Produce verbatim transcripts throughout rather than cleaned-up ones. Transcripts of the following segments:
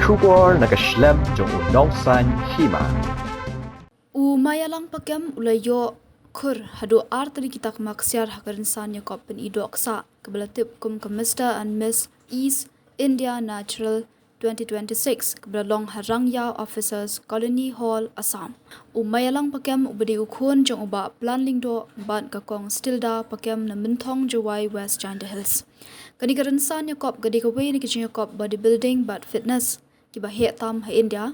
Khubor na ka shlem jong u Nongsaiñ Hima. U Maialang Pakem u la ïoh khur haduh ar tylli ki takma ksiar ha ka rynsan ïakop pyni-dohksah kaba la tip kum ka Mister and Miss East India Natural twenty twenty-six kaba la long ha Rangïa Officers Colony Hall, Assam. U Maialang Pakem uba dei u khun jong u Bah Plan Lyngdoh bad ka Kong Stilda Pakem na Mynthong Jowai, West Jaintia Hills. Kane ka rynsan ïakop ka dei kawei na ki jingïakop bodybuilding bad fitness kiba heh tam ha India,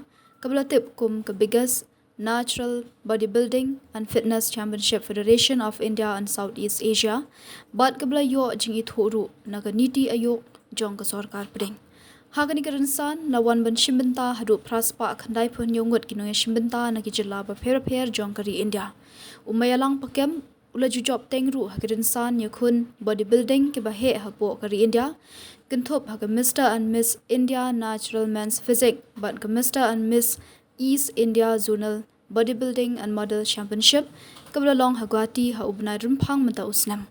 kaba la tip kum ka Biggest Natural Bodybuilding and Fitness Championship, Federation of India and Southeast Asia, bad kaba la ïoh jingithuh ruh na ka NITI Aayog jong ka sorkar pdeng. Ha kane ka rynsan la wan ban shim bynta haduh phra spah khyndai phew hynñiew ngut ki nongïashim bynta na ki jylla bapher bapher jong ka ri India. U Maialang Pakem u la ju jop teng ruh ha ki rynsan ïakhun bodybuilding kiba heh hapoh ka ri India, kynthup ha ka Mister and Miss India Natural Men's Physique bad ka Mister and Miss East India Zonal Bodybuilding and Model Championship kaba la long ha Guwahati ha u bnai Rymphang mynta u snem.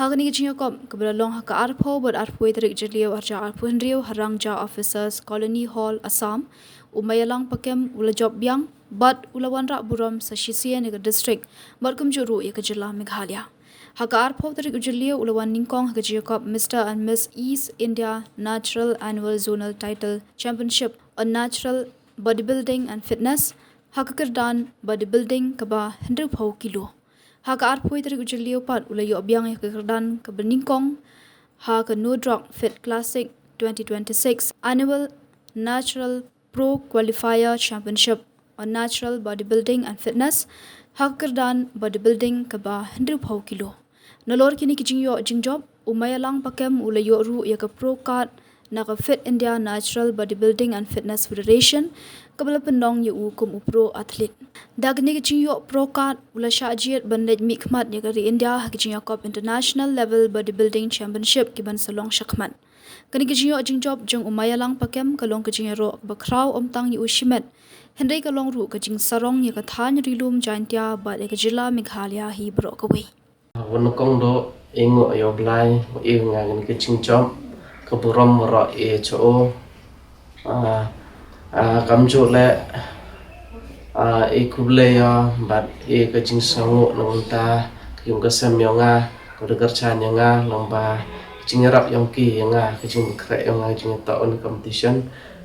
Ha kane ka jingïakop kaba la long ha ka arphew bad arphew wei tarik Jylliew arhajar arphew hynriew ha Rangïa Officers Colony Hall, Assam, u Maialang Pakem u la jop biang bad u la wanrah burom sa shisien ïa ka district bad kumjuh ruh ïa ka jylla Meghalaya. Ha ka arphew tarik u Jylliew u la wan nyngkong ha ka jingïakop Mister and Miss East India Natural Annual Zonal Title Championship on Natural Bodybuilding and Fitness ha ka kyrdan bodybuilding kaba hynriewphew kilo. Ha ka arphew tarik u Jylliew pat u la ïoh biang ïa ka kyrdan kaba nyngkong ha ka No Drug Fit Classic twenty twenty-six Annual Natural Pro Qualifier Championship on Natural Bodybuilding and Fitness ha ka kyrdan bodybuilding kaba hynriewphew kilo. Nalor kine ki jingïoh jingjop, u Maialang Pakem u la ïoh ruh ïa ka pro card na ka Fit India Natural Bodybuilding and Fitness Federation, kaba la pynlong ïa u kum u pro athlete. Da kane ka jingïoh pro card u la shah jied ban leit mihkhmat ïa ka ri India ha ka jingïakop International Level Bodybuilding Championship kiban sa long shakhmat. Kane ka jingïoh jingjop jong u Maialang Pakem ka long ka jingïaroh kaba khraw ym tang ïa u shimet, hynrei ka long ruh ka jingsarong ïa ka thaiñ ri lum Jaiñtia bad ïa ka jylla Meghalaya hi baroh kawei. Wa nyngkong doh, i nguh ïa u Blai, i nga kane ka jingjop, ka burom baroh i cho. Ah, ah, kamjuh leh, ah, i khublei ïa, bad i ka jingsngewnguh na bynta ka ïing ka sem ïa nga, ka da kyrchan ïa nga, lyngba ka jingïarap ïong ki ïa nga, ka jingkhreh ïong nga, ka jingïatoh uni competition,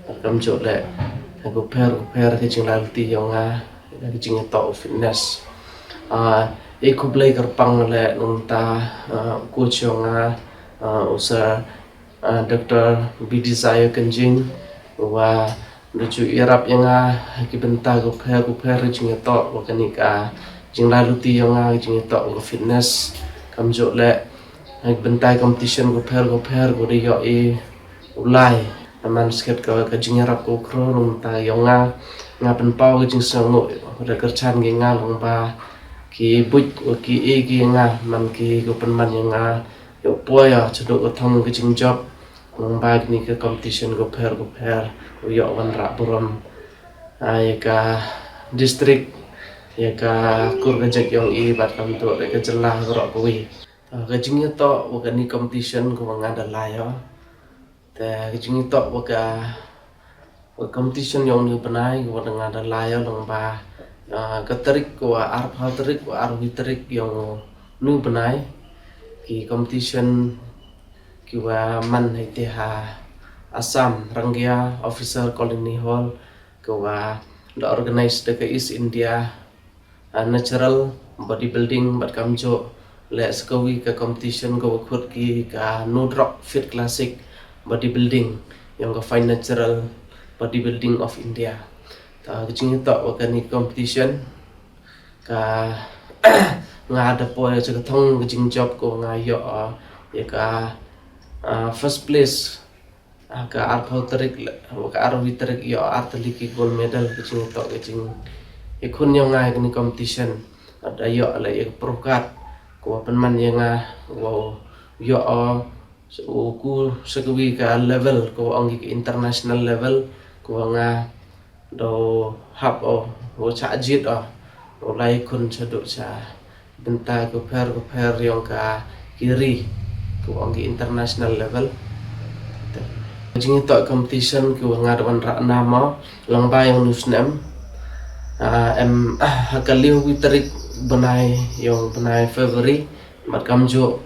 bad kamjuh leh, ka bapher bapher ka jinglai luti ïong nga, ka jingïatoh u fitness. Ah, i khublei kyrpang leh na bynta, ah, u coach ïong nga, ah, u Sir, ah, Doctor B. Desire Kynjing, wa da ju ïarap ïa nga ha ki bynta bapher bapher, jingïatoh wa kane ka jinglai luti ïong nga, jingïatoh wa ka fitness, kamjuh leh ha ki bynta competition bapher bapher, wa da ïoh i u Blai. Namar skhet ka, ka jingïarap ka u khroo na bynta ïong nga, nga pynpaw ka jingsngewnguh, wa da kyrchan ki ïa nga lyngba ki buit wa ki i ki ïa nga, man ki ko pynman ïa nga ïa u poi ïa shaduh ka thong ka jingjop, lyngba kine ka competition bapher bapher, u ïoh wanrah burom, ah, ïa ka district, ïa ka kur ka jait ïong i bad kamjuh ïa ka jylla baroh kawei. Ah, ka jingïatoh wa kane competition ka wa nga da lai ïa. Te ka jingïatoh wa ka, wa competition ïong uni u bnai ka wa nga da lai ïa lyngba, ah, ka tarik ka wa arphew tarik, wa arphew tarik ïong uni u bnai. Ki competition ki wa man ha ite ha Assam, Rangïa Officer Colony Hall, ka wa da organize da ka East India, ah, Natural Bodybuilding, bad kamjuh leh sa kawei ka competition ka wa khot ki ka No Drug Fit Classic Bodybuilding ïong ka Fine Natural Bodybuilding of India. Ta ka jingïatoh wa kane competition ka nga da poi ïa ka thong ka jingjop ka wa nga ïoh, ah, ïa ka, ah, first place. Ah, ka arphew tarik leh, ka arphew tarik ïoh ar tylli ki gold medal, ka jingïatoh ka jingïakhun ïong nga ha kane competition. Da ïoh leh ïa ka pro card, ka wa pynman ïa nga, wow ïoh, oh, u ku sa kawei ka level, ka wa ong ki ka international level, ka wa nga da hap, oh, u chah jied, oh, u lai khun shaduh sha bynta bapher bapher ïong ka ki ri, ka wa ong ki international level. Te Jingïatoh competition kiwa nga da wanrah na mo lyngba yong u snem. Ah, em, ah, ha ka liu wi tarik bnai yong bnai February, bad kamjooh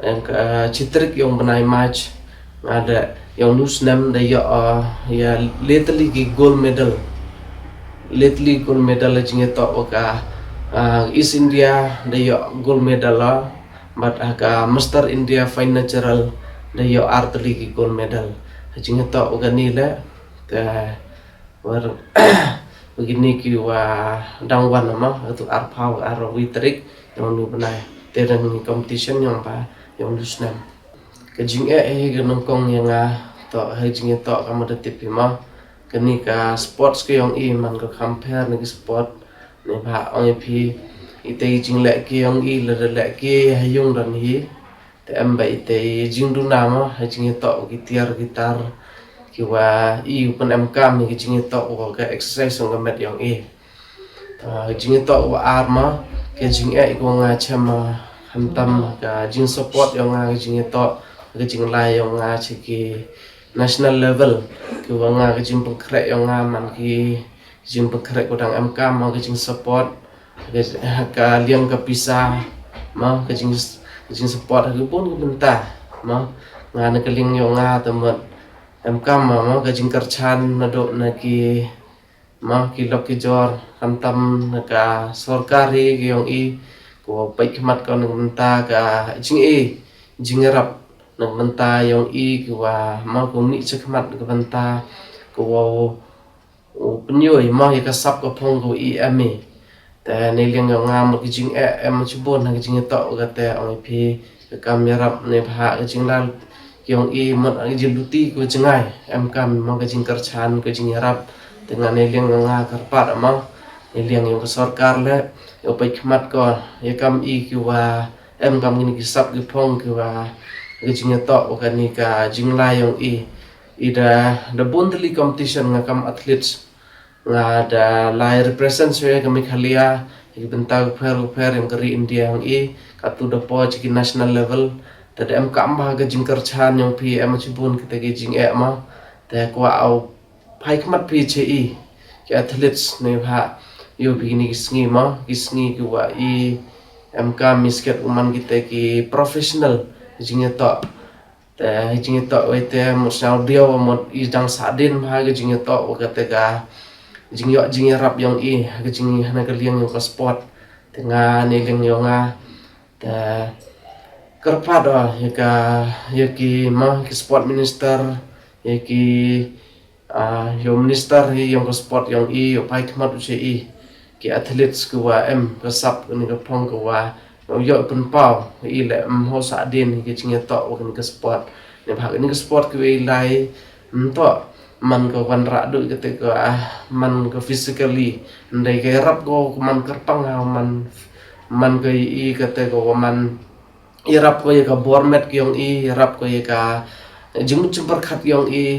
em ka, ah, chi tarik yong bnai March. Nga da yong u snem da ïoh, ah, ïa le tylli ki gold medal. Le tylli gold medal ha jingïatoh wa ka, ah, East India da ïoh gold medal la. Bad ha ka Mister India Fine Natural da ïoh ar tylli ki gold medal. Ha jingïatoh wa kani le, te, war, wa kini kiwa dang wan ma, ha tu arphaw arwi tarik yong uni u bnai. Te dang competition yong ba, yong u snem. Ka jingeh hi ka nyngkong ïa nga, to ha jingïatoh ka mada tip hi ma. Kani ka sports ka yong i man ka kham pher na ki sport. Neibhah ong i phi, ite i jingleh ki yong i lada leh ki ha yung don hi. Te em ba ite i jingduna ma, ha jingïatoh ki tiar ki tar. Kiwa i u pynemkam ïa ki jingïatoh wa ka exercise yong ka met yong i. Ah, jingïatoh wa ar ma, ka jingeh i ko nga chem ma, khamtam ka jingsupport yong nga ka jingïatoh, ka jinglai yong nga cha ki national level, kiwa nga ka jingpynkhreh yong nga man ki jingpynkhreh ko dang emkam ma ka jingsupport, ka, ka liang ka pisa, ma ka jing, ka jingsupport ha ka bun ka bynta, ma nga na ka liang yong nga te mut emkam ma, ma ka jingkyrchan naduh na ki ma ki lok ki jor, khamtam na ka sorkar hi ka yong i, ko peit khmat ko na ka bynta ka jing i, jingïarap na ka bynta yong i kiwa, ma ko mih cha khmat na ka bynta, ko wa u pynïoh i ma ïa ka sap ka phong ko i em i. Te na liang yong nga mut ka jingeh em chibun ha ka jingïatoh wa kate ong i phi, ka kam ïarap neibhah ka jinglai yong i mut ha ka jingluti ko jngai, emkam ma ka jingkyrchan ko jingïarap. Te nga na liang yong nga kyrpad ma, na liang yong ka sorkar le, ïa peit khmat ko, ïa kam i kiwa emkam kini ki sap ki phong kiwa, ka jingïatoh wa kani ka jinglai yong i. I da, da bun tylli competition nga kam athletes. Nga da lai represent shuwa ka Meghalaya, ïa ki bynta ka pher ka pher yong ka ri India yong i, katu da poi cha ki national level, te da emkam ba ka jingkyrchan yong phi em chibun kata ki jingeh ma, te kwah u phai khmat phi cha i, ki athletes neibhah, ïoh phi kini ki sngi ma, ki sngi kiwa i, emkam i sket u man kita ki professional, jingïatoh. Te, jingïatoh wa ite, mut sñiaw diaw, mut i dang sahdien bha ka jingïatoh wa kate ka, jingïoh jingïarap yong i, ka jing hana ka liang yong ka sport. Te nga na liang yong nga, te, kyrpad o, ïa ka, ïa ki ma, ki sport minister, ïa ki, ah, ïa u minister hi yong ka sport yong i, ïa u phai khmat u cha i. Ki athletes kiwa em, ka sap kani ka phong kiwa, ïa u pynpaw, i le em ho sahdien hi ka jingïatoh wa kani ka sport. Neibhah kani ka sport kiwa i lai, em to, man ka wanrah duh kata ka, ah, man ka physically. Ndai ka ïarap ko, man kyrpang ha, man, man ka i kata ka wa man ïarap ko ïa ka bor met yong i, ïarap ko ïa ka jingmut jingpyrkhat yong i,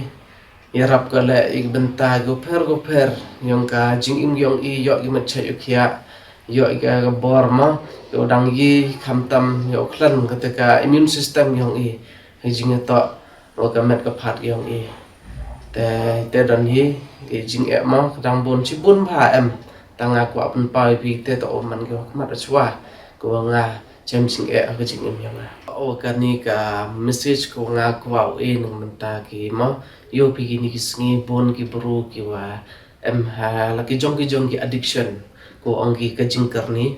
ïarap ko le i ka bynta ko pher ko pher yong ka jingim yong i, ïoh ki met chait u khiah, ïoh i ka, ka bor ma, ïoh dang i khamtam ïoh khlem kata ka immune system yong i, i jingïatoh wa ka met ka phad yong i. Te, te don hi, i jingeh ma, ka dang bun chibun bha em, tang nga kwah pynpaw i phi te to o man ko khmat chwa, ko nga, chem jingeh ha ka jingim yong nga. O kani ka message ko nga kwah u e nang mynta ki ma, ïoh phi kini ki sngi bun ki bru kiwa em ha la ki jong ki jong ki addiction, ko ong ki ka jingkyrni.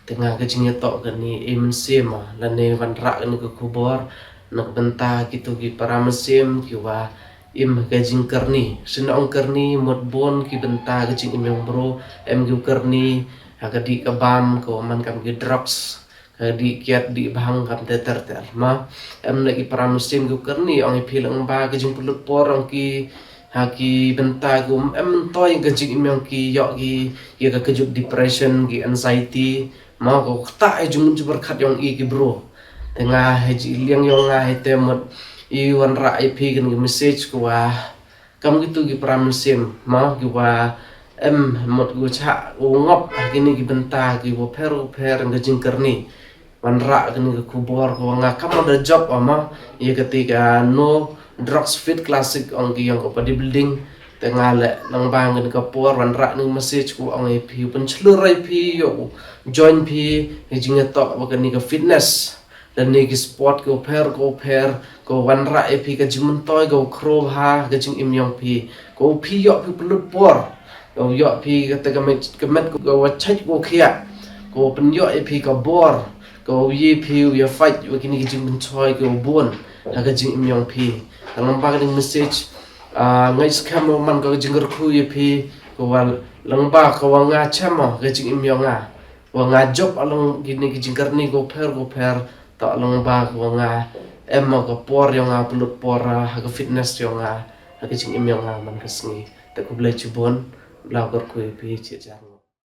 Te nga ka jingïatoh kani e mynsiem ma, lane wanrah kani ka khubor, na ka bynta kitu ki para mynsiem kiwa im ka jingkyrni. Sien ong kyrni mut bun ki bynta ka jingim yong bru, em ki kyrni, ha ka dih ka bam, ko man kam ki drugs, ka dih kiad dih bhang kam ter ter ter. Ma, em na ki para mynsiem ki kyrni, ong i phi lang ba ka jingpynlut por, ong ki, ha ki bynta ki um em to ïa ka jingim yong ki ïoh ki, ïa ka kjut depression, ki anxiety, ma ko ktah ïa jingmut jingpyrkhat yong i ki bru. Te nga ha ji liang yong nga hi te mut i wanrah i phi kani ka message kiwa kam kitu ki para mynsiem, ma kiwa em mut kiwa chah u ngop ha kini ki bynta kiwa pher u pher ka jingkyrni. Wanrah kani ka khubor ko nga kam da jop ama ïa kati ka no Drugs Fit Classic ong ki ïong ka bodybuilding. Te nga leh lyngba kane ka por wanrah ïa kane ka message ko ong ïa phi, pynshlur ïa phi, ïoh join phi ha ka jingïatoh bad kane ka fitness. Lane ki sport kiba pher kiba pher, ko wanrah ïa phi ka jingmyntoi, ko khraw bha ka jingim ïong phi. Ko phi ïoh phi pynlut por, ko ïoh phi kata ka met, ka met ko, ko wa chait ko khiah, ko pynïoh ïa phi ka bor, ko ïa phi ïa fight ïa kine ki jingpynshoi kiba bun ha ka jingim ïong phi. Ka lyngba kane ka message, ah, nga ngeit skhem ba man ka jingkyrkhu ïa phi, ko wa lyngba ko wa nga shem ha ka jingim ïong nga. Wa nga jop along kine ki jingkyrni kiba pher kiba pher, to lyngba ko wa nga em ka por ïong nga, pynlut por ha ka fitness ïong nga ha ka jingim ïong nga man ka sngi. Te khublei shibun, la kyrkhu ïa phi, chiat jan.